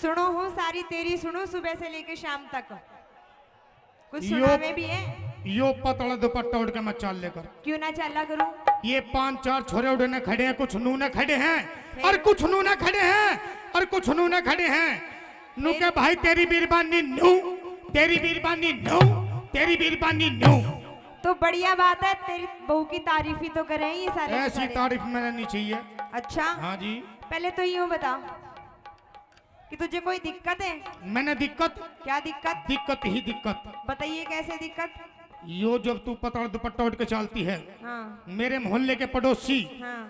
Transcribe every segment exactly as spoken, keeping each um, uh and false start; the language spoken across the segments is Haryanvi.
सुनो हूँ सारी तेरी, सुनो सुबह से लेके शाम तक। कुछ यो, सुनावे भी है? यो पतला दुपट्टा ओढ़ के मैं चाल लेकर। क्यों ना चाला करूं? ये पांच चार छोरे उड़े ने खड़े हैं, कुछ नू ने खड़े हैं, फिर? और कुछ नू ने खड़े हैं, और कुछ नू ने खड़े हैं। नू फिर? के भाई तेरी बीरबानी नू, तेरी बीरबानी नू, तेरी बीरबानी नू। तो बढ़िया बात है, तेरी बहू की तारीफ ही तो करें ये सारे के ऐसी सारे। तारीफ मैंने नहीं चाहिए। अच्छा? हाँ जी। पहले तो यूं बता कि तुझे कोई दिक्कत है? मैंने दिक्कत? क्या दिक्कत? दिक्कत ही दिक्कत। बताइए कैसे दिक्कत? यो जब तू पतला दुपट्टा ओढ़ के चलती है, हाँ। मेरे मोहल्ले के पड़ोसी हाँ।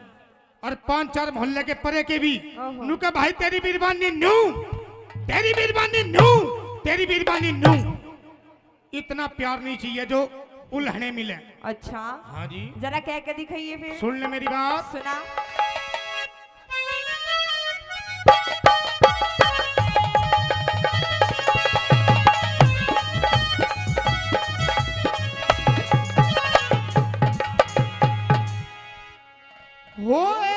और पांच चार मोहल्ले के परे के भी ओहो। नू के भाई तेरी बीरबानी नू, तेरी बीरबानी नू, तेरी बीरबानी नू। इतना प्यार नहीं चाहिए जो उल्हने मिले। अच्छा। हाँ जी। जरा कह के दिखाइए फिर। सुन ले मेरी बात। सुना। होए।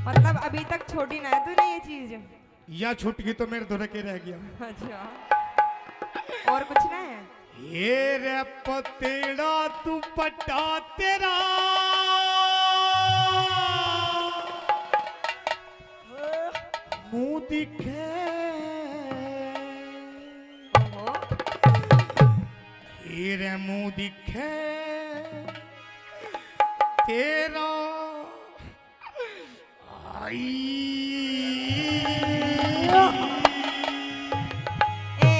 मतलब अभी तक छोड़ी ना है तूने ये चीज? या छूट गई तो मेरे धोरे के रह गया। अच्छा, और कुछ ना है? ये रे पतला दुपट्टा तेरा मुंह दिखे। ओहो। ये रे मुंह दिखे तेरा। आई। ए,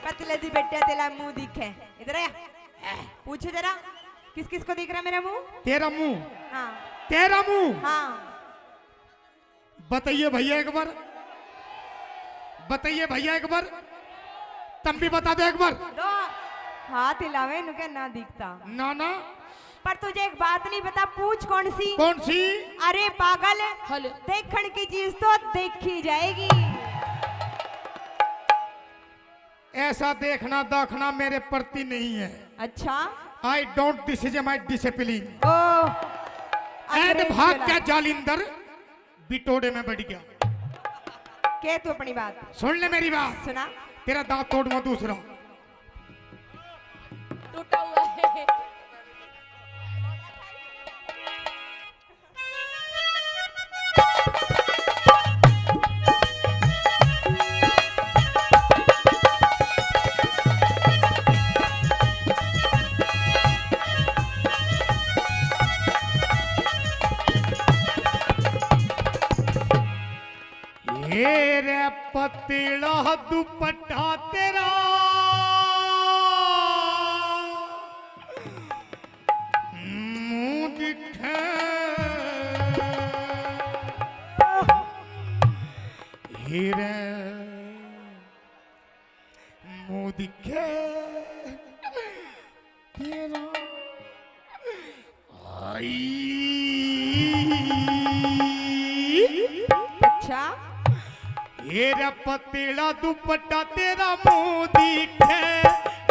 पतले दुपट्टा तेरा मुंह दिखे। इधर आ। पूछो जरा, किस किस को दिख रहा मेरा मुंह? तेरा मुंह। हाँ। तेरा मुंह। हाँ। बताइए भैया एक बार, बताइए भैया एक बार, तुम भी बता दो एक बार। दो हाथ हिलावे, नु के ना दिखता। ना, ना। पर तुझे एक बात नहीं पता, पूछ कौन सी? कौन सी? अरे पागल, हेलो। देखण की चीज तो देखी जाएगी। ऐसा देखना दाखना मेरे प्रति नहीं है। अच्छा। I don't, this is my discipline। ओह, and अंग्रेज भाग चला। क्या जालिंदर बिटोड़े में बढ़ गया। कह तू अपनी बात। सुन ले मेरी बात। सुना। तेरा दांत तोड़ूंगा दूसरा। टूटा हुआ है। ये रे पतला दुपट्टा तेरा मुंह दिखे। हीरे मुंह दिखे तेरा। आई। अच्छा। ये रे पतला दुपट्टा तेरा मुंह दिखे,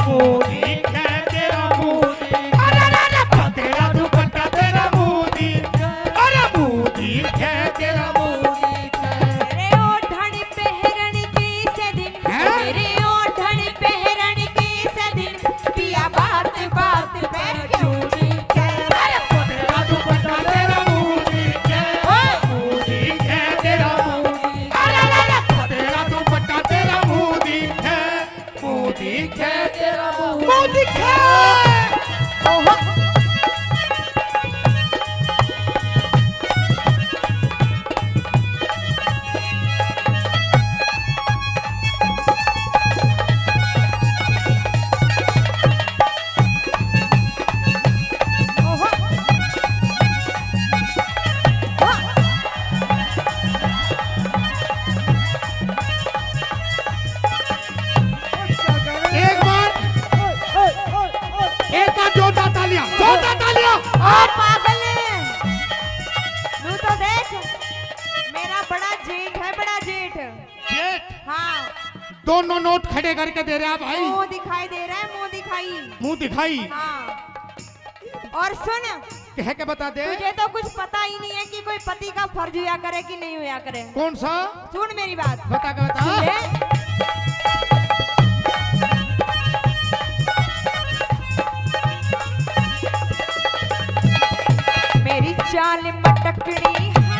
मुंह दिखे तेरा मुंह दिखे। अरे, अरे, अरे, पतला दुपट्टा तेरा मुंह दिखे, अरे, मुंह दिखे तेरा मुंह दिखे। तेरे ओढ़न पहरन की से दिन, हैं? तेरे ओढ़न पहरन की से दिन, पिया बात बात पे क्यों दिखे? अरे पतला दुपट्टा तेरा मुंह दिखे, ओए! मुंह दिखे तेरा मुंह दिखे। अरे, अरे, अरे, पतला दुपट्टा तेरा मुंह दिखे, मुंह दिखे तेरा मुंह दिखे। ओहो। एक बार, एक बार जोरदार तालियां, जोरदार तालियां। ओ पागल है, तू तो देख, मेरा बड़ा जेठ है, बड़ा जेठ। जेठ? हाँ। दोनों नोट खड़े करके दे रहा भाई। मुंह दिखाई दे रहा है, मुंह दिखाई। मुंह दिखाई। हाँ। और सुन, कह के बता दे। तुझे तो कुछ पता ही नहीं है कि कोई पति का फर्ज हुआ करे कि नहीं हुआ करे। कौन सा? सुन मेरी बात। बता के बता। सुन ले। मेरी चाल मटकनी है,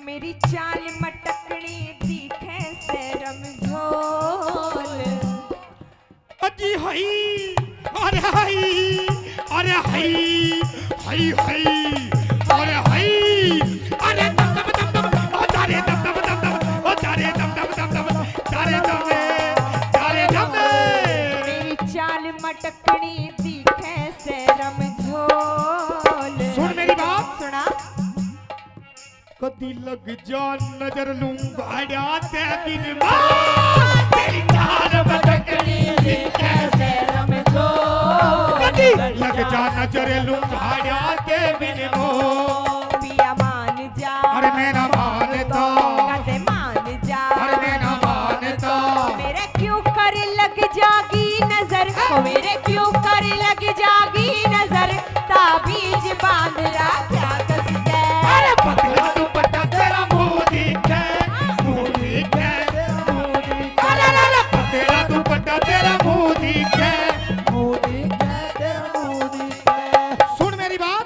मेरी चाल मटकनी दिखे से रमझोल। अजी हई, अरे हई, अरे हई, हई हई, अरे हई, अरे दम दम दम दम, ओ तारे दम दम दम दम, ओ तारे दम दम दम दम, तारे दम रे, तारे दम रे। मेरी चाल मटकनी दिखे से रमझोल। सुन मेरी बात। सुना। कदी लग जा नजर लूंगाड़ा ते बिन मां, तेरी चाल मटकनी दिखे से रमझोल। कदी लग जा नजर लूंगाड़ा ते बिन मां। पिया मान जा। अरे मैं ना मानता। कदे मान जा। अरे मैं ना मानता। मेरे क्यों कर लग जागी नजर, ओ मेरे क्यों कर लग जागी नजर, ताबीज बांध रखा कसके। अरे पतला दुपट्टा तेरा मुंह दिखे, मुंह दिखे, मुंह दिखे। अरे, अरे, अरे, पतला दुपट्टा तेरा मुंह दिखे, मुंह दिखे, तेरा मुंह दिखे। सुन मेरी बात।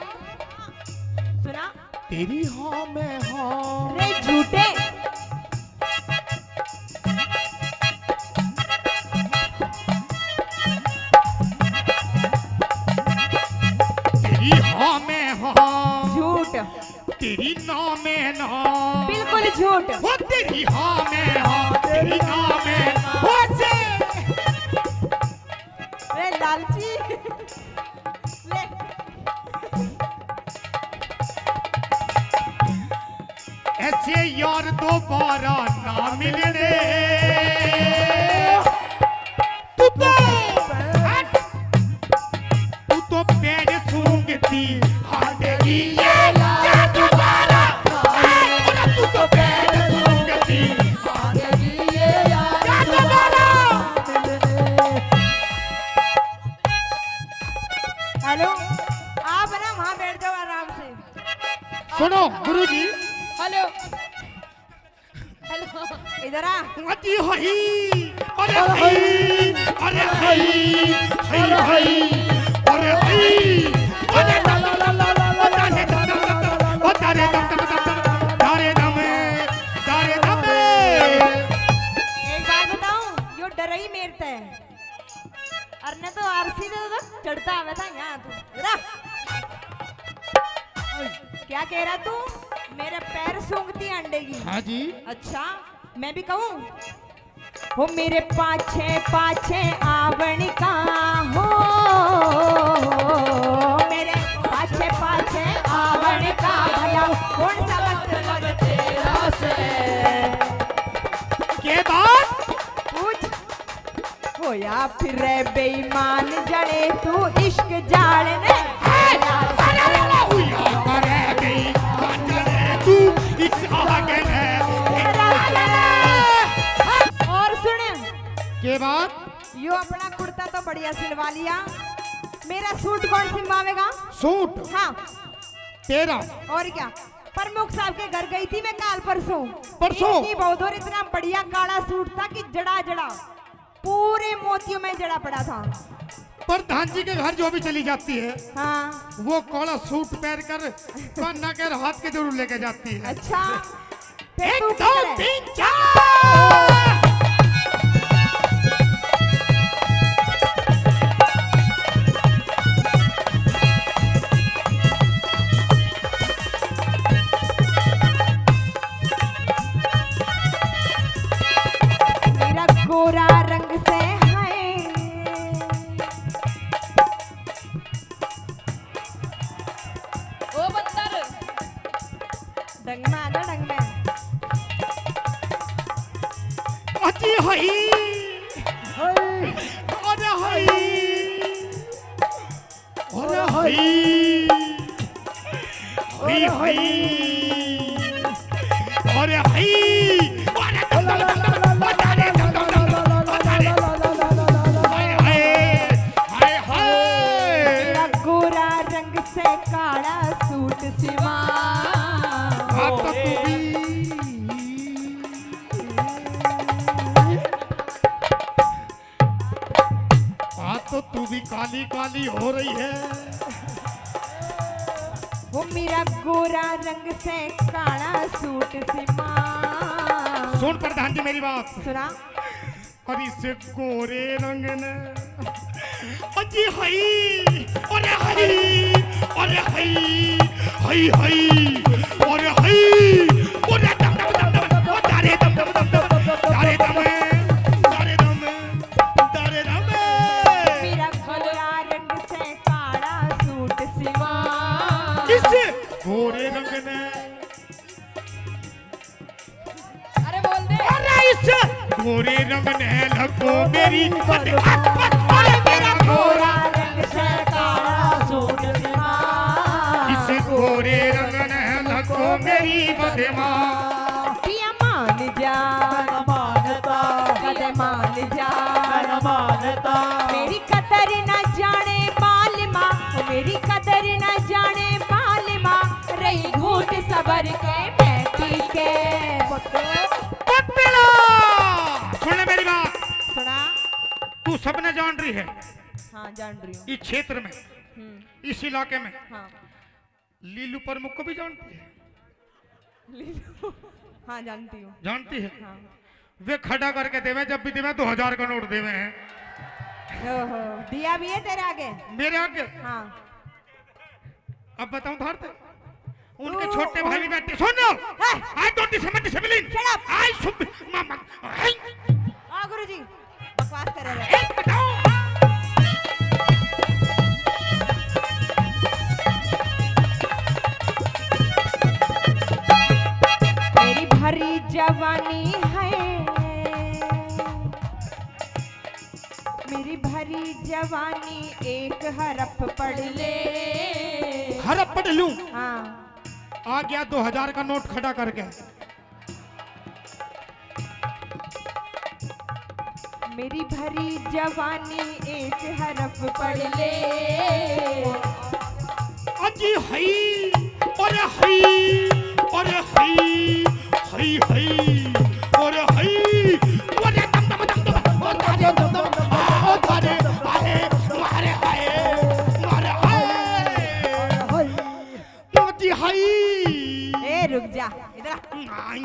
सुना। तेरी हाँ में हाँ। रे झूठे। तेरी हाँ में हाँ। झूठ। तेरी ना में ना। बिल्कुल झूठ। वो तेरी हाँ में हाँ, तेरी ना में ना। वो से। रे लालची। ले। ऐसे यार दोबारा ना मिलने। तू तो हट। तू तो पैर सूंघती हांडेगी ये यार दोबारा। तू तो पैर सूंघती हांडेगी ये यार दोबारा। हेलो, आप ना वहाँ बैठ जाओ आराम से। सुनो गुरुजी। हेलो। हेलो। इधर आ। अजी हई, अरे हई, अरे हई, हई हई, अरे हई, अरे ला ला ला ला ला ला, तारे दम दम दम दम, तारे दम, तारे दम। एक बात बताऊं, यो डरे ही मेरे ते। अरे ने तो आरसी दे तो चढ़ता आवे था यहाँ तू। इधर आ। क्या कह रहा तू? मेरे पैर सूंघती हांडेगी। हाँ जी। अच्छा, मैं भी कहूँ? हो मेरे पाछे पाछे आवण का, हो मेरे पाछे पाछे आवण का भला कौन सा मतलब तेरा से? के बात? पूछ। होया फिरे बेईमान जड़े तू इश्क जाल ने। अरे, अरे, अरे, होया फिरे बेईमान जड़े तू इश्क जाल ने। और सुन। के बात? यो अपना कुर्ता तो बढ़िया सिलवा लिया, मेरा सूट कौन सिलवावेगा? सूट? हाँ। तेरा। और क्या? प्रमुख साहब के घर गई थी मैं काल परसों। परसों? इतनी बहुत, और इतना बढ़िया काला सूट था कि जड़ा जड़ा, पूरे मोतियों में जड़ा पड़ा था। प्रधान जी के घर जो भी चली जाती है, हाँ। वो काला सूट पहनकर कान्हा के हाथ के जरूर लेके जाती है। अच्छा, फिर एक, तू दो, किधर है? तीन, चार। मेरा गोरा रंग से है। ओ बंदर। डंग में आ जा, डंग में। अजी हई। हई। अरे हई। अरे हई। हई, हई। अरे हई। काली काली हो रही है। वो मेरा गोरा रंग से काला सूट सीमा। सुन प्रधान जी मेरी बात। सुना। और इस गोरे रंग ने अजी हई, अरे हई, अरे हई, हई, हई, अरे हई, अरे दम, दम, दम, दम, ओ तारे दम, दम, दम, दम, तारे दम, तारे दम, तारे दम। मेरा गोरा रंग से काला सूट सिवा। इस गोरे रंग ने अरे बोल दे। अरे इस गोरे रंग ने लगो मेरी बद-, अरे मेरा गोरा रंग से काला सूट सिवा। इस गोरे रंग ने लगो मेरी बदमा। पिया मान जा, मैं न मानता। कदे मान जा, मैं न मानता। मेरी कदर ना जाने मालिमा, मेरी कदर ना जाने मालिमा, रही घूट सबर के मैं पी के। पटेला, सुन ले मेरी बात। सुना। तू सबने जान रही है। हाँ, जान रही हूँ। इस क्षेत्र में, हम्म। इस इलाके में। हाँ। लीलू प्रमुख को भी जानती है? लीलू, हाँ, जानती हूँ। जानती है? हाँ। वे खड़ा करके देवे, जब भी देवे दो हजार का नोट देवे हैं। ओहो, दिया भी है तेरे आगे? मेरे आगे? हाँ। अब बताऊं थार ते? उनके तू छोटे भाई भी बैठे, सुन लो। है। I don't disable, discipline। Shut up। I should, मामा, आई। हाँ गुरुजी, बकवास कर रहे हैं। मेरी भरी जवानी है, मेरी भरी जवानी एक हरफ पढ़ ले। हरफ पढ़ लूं? हाँ। आ गया दो हजार का नोट खड़ा करके। मेरी भरी जवानी एक हरफ पढ़ ले। अजी हई, अरे हई, अरे हई, हई, हई, अरे हई, अरे दम, दम, दम, दम, ओ तारे दम, दम, आ, ओ तारे, आहे, मारे हाय, मारे हाय। अजी हाय। ए, रुक जा, इधर आ। आई।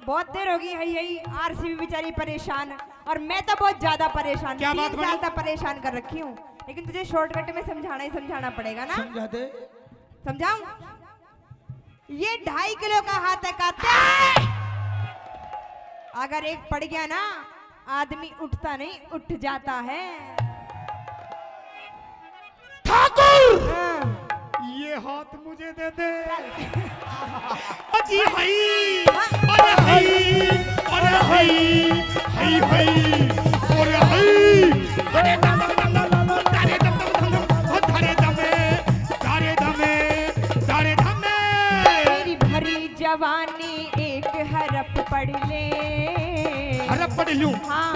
बहुत देर होगी, हई, हई, आरसीबी बेचारी परेशान, और मैं तो बहुत ज्यादा परेशान, क्या बात तीन साल बनी? तक परेशान कर रखी हूँ, लेकिन तुझे शॉर्टकट में समझाना ही समझाना पड़ेगा ना। समझा दे। समझाऊं? ये ढाई किलो का हाथ है कात्या। अगर एक पड़ गया ना, आदमी उठता नहीं, उठ जाता है। ठाकुर! हाँ। ये हाथ मुझे दे दे। चल। अजी हई, हाँ। अरे हई, अरे हई, हई हई, अरे हई, अरे दम दम दम दम, अरे दम दम दम दम, ओ धरे दमे, धरे दमे, धरे दमे। मेरी भरी जवानी एक हरफ पढ़ ले। हरफ पढ़ लूं? हाँ।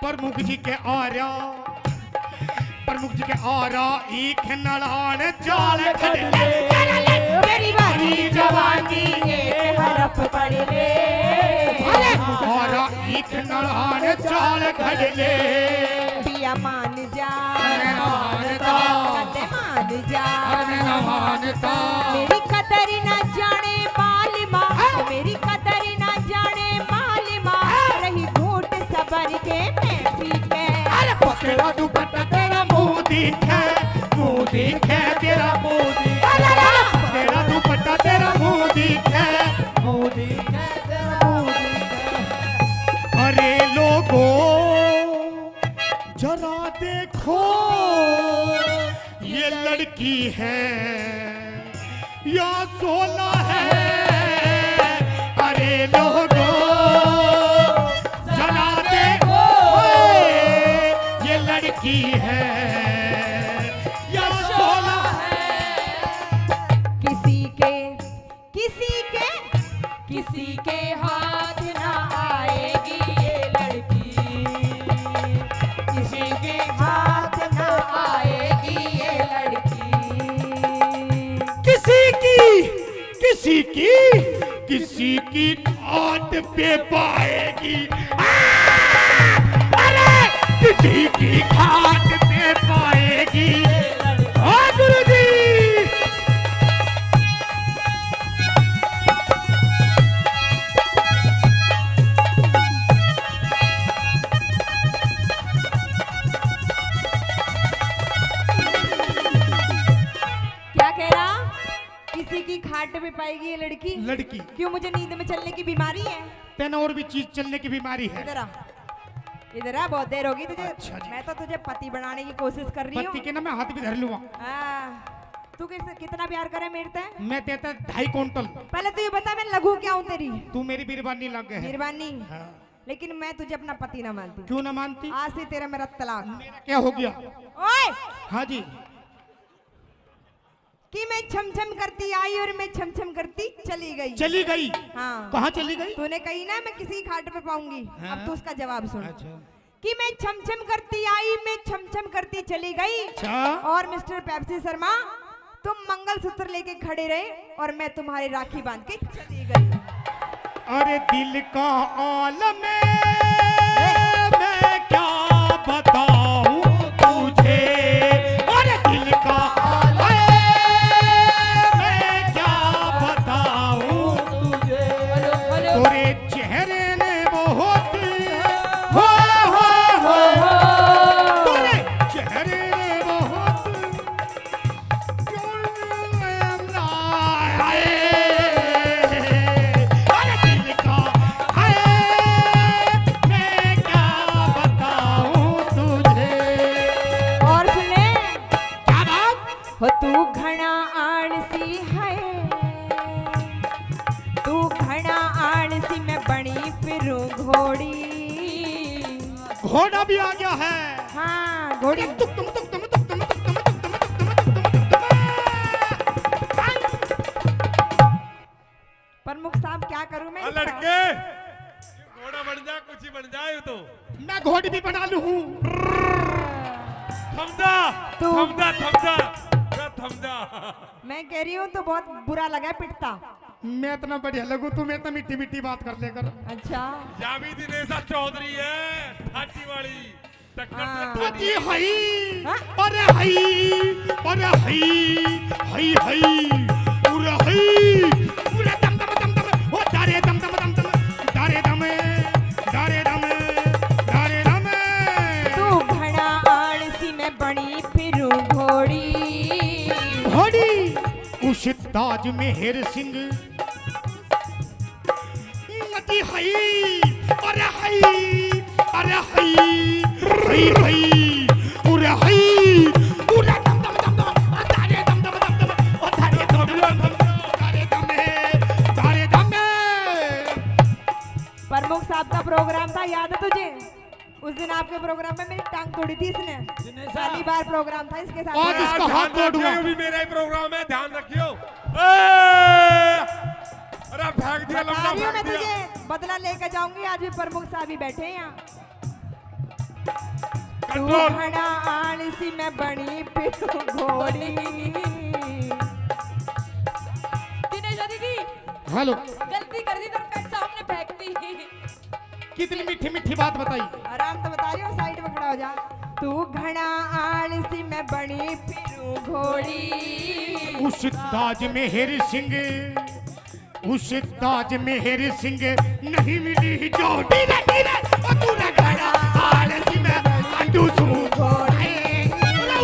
प्रमुख जी के आरा, प्रमुख जी के आरा, ईख नलान चाल घड़ ले। मेरी भरी जवानी एक हरफ पढ़ ले। अरे, आरा ईख नलान चाल घड़ ले। पिया मान जा, मैं ना मानता। कदे मान जा। अरे मैं ना मानता। मेरी कदर ना जाने मालिमा, हाँ। मेरी कदर ना जाने मालिमा, हाँ। रही घूट सबर के मैं पी के। अरे पतला दुपट्टा तेरा मुंह दिखे, मुंह दिखे तेरा मुंह दिखे। अरे, अरे, अरे। पतला दुपट्टा तेरा मुंह दिखे, मुंह दिखे तेरा मुंह दिखे। अरे लोगों, जरा देखो, ये लड़की है या सोला है? अरे लोगों, जरा देखो, ये लड़की है या सोला है? किसी के किसी के, किसी के हाथ ना आएगी ये लड़की, किसी के हाथ ना आएगी ये लड़की। किसी की, किसी की, किसी की ठाट पे पाएगी। आ! किसी की खाट पे पाएगी। हाँ गुरु जी। क्या कह रहा? किसी की खाट पे पाएगी ये लड़की। लड़की। क्यों, मुझे नींद में चलने की बीमारी है? तेने और भी चीज चलने की बीमारी है। इधर आ, इधर आ, बहुत देर होगी तुझे। अच्छा जी। मैं तो तुझे पति बनाने की कोशिश कर रही हूँ। पति के ना मैं हाथ भी धर लूंगा। हाँ, तू किस, कितना प्यार करे मेरे से? मैं देता ढाई कुंटल। पहले तू ये बता, मैं लगू क्या हूँ तेरी? तू मेरी बीरबानी लग है। बीरबानी? हाँ। लेकिन मैं तुझे अपना पति ना मानती। क्यों ना मानती? आज से तेरा मेरा तलाक। मेरा क्या हो गया? ओए! हाँ जी। कि मैं छम छम करती आई और मैं छम छम करती चली गई। चली गई? हाँ। कहाँ चली गई? तूने कही ना मैं किसी खाट पे पाऊंगी। हाँ। अब तू उसका जवाब सुन। अच्छा। कि मैं छम छम करती आई, मैं छम छम करती चली गई। अच्छा। और मिस्टर पेप्सी शर्मा, तुम मंगलसूत्र लेके खड़े रहे और मैं तुम्हारे राखी बांध के चली गई। अरे दिल का आलम है, मैं क्या बताऊं तुझे। अरे दिल का आलम है, मैं क्या बताऊं तुझे। तेरे चेहरे ने बहुत, हो, हो, हो, हो। तेरे चेहरे ने बहुत अरे दिल का है, मैं क्या बताऊं तुझे। और सुने। क्या बात? हो तू घना आलसी है, तू घना आलसी, मैं बनी फिरूं घोड़ी। घोड़ा भी आ गया है। हाँ, घोड़ी। तुक तुम, तुक तुम, तुक तुम, तुक तुम। प्रमुख साहब, क्या करूं मैं आ इसका? लड़के, घोड़ा बन जा, कुछ ही बन जाए तो। मैं घोड़ी भी बना लूं हूं। थम जा, तू थम जा, थम जा, जा थम जा। मैं कह रही हूँ, तो बहुत बुरा लगा है पिटता। मैं इतना बढ़िया लगू, तू मेरे तो मीठी मीठी बात कर लेकर। अच्छा। या भी दिनेशा चौधरी है, ठाटी वाली। टक्कर हाँ। से ठाटी। अरे हई, हाँ? अरे हई, अरे हई, हई, हई, उरे हई, उरे दम, दम, दम, दम, ओ दारे दम, दम, दम, दम, दारे दम, दारे दम, दारे दम। तू घना आलसी, मैं बनी फिरूं घोड़ी। घोड़ी। उस ताज मेहर सिंह। अरे हई, अरे हई, अरे हई, हई, हई, उरे हई, उरे दम, दम, दम, दम, अरे दम, दम, दम, दम, ओ तारे दम, दम, दम, दम, तारे दम, तारे दम। प्रमुख साहब का प्रोग्राम था, याद है तुझे? उस दिन आपके प्रोग्राम में मेरी टांग तोड़ी थी इसने। दिनेशा। पहली बार प्रोग्राम था इसके साथ। आज इसका हाथ तोड़ूंगा। अभी मेरा ही प्रोग्राम है, ध्यान रखियो। ए! अरे फेंक दिया, लंबा फेंक दिया। तुझे बदला लेकर जाऊंगी, आज भी प्रमुख साहब ही बैठे हैं यहाँ। तू घना आलसी, मैं बनी फिरूं घोड़ी। दिनेशा दीदी। हेलो। गलती कर दी तो सामने फेंक दी। कितनी मीठी मीठी बात बताई। आराम तो बता रही हूँ, साइड में खड़ा हो जा। तू घना आलसी, मैं बनी फिरूं घोड़ी। उस ताज मेहर सिंह, उस ताज मेहर सिंह नहीं मिली जोड़ी रे, रे, ओ तू रे घना आलसी, मैं आंडू सूं घोड़ी।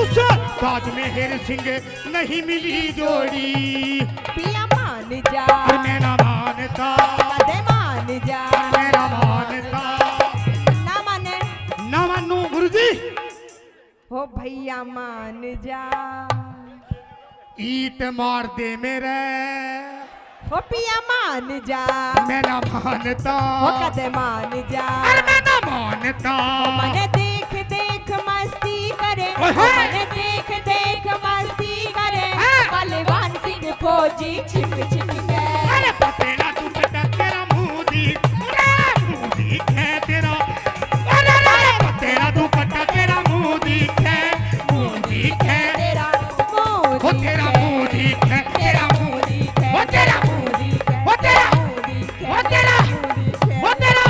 उस ताज मेहर सिंह नहीं मिली जोड़ी। पिया मान जा। और मैं ना मानता। कदे मान जा। और मैं ना मानता। ना माने। ना मानू गुरुजी। हो भैया मान जा। ईट मार दे मेरे। हो पिया मान जा। मैं ना मानता। हो कदे मान जा। अरे मैं ना मानता। हो मने देख देख मस्ती करे। ओए हो होए। मने देख देख मस्ती करे। हाँ। पहलवान सिंह फौजी छिप छिप के। अरे पतेला दुपट्टा तेरा मुंह दिखे, मुंह दिखे तेरा। अरे, अरे, अरे, पतेला दुपट्टा तेरा मुंह दिखे, मुंह दिखे। तेरा मुंह हो तेरा दिखे। मुंह दिखे, तेरा मुंह दिखे। हो तेरा मुंह दिखे, हो तेरा, हो तेरा, हो तेरा।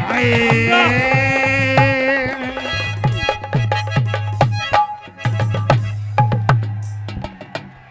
हाय।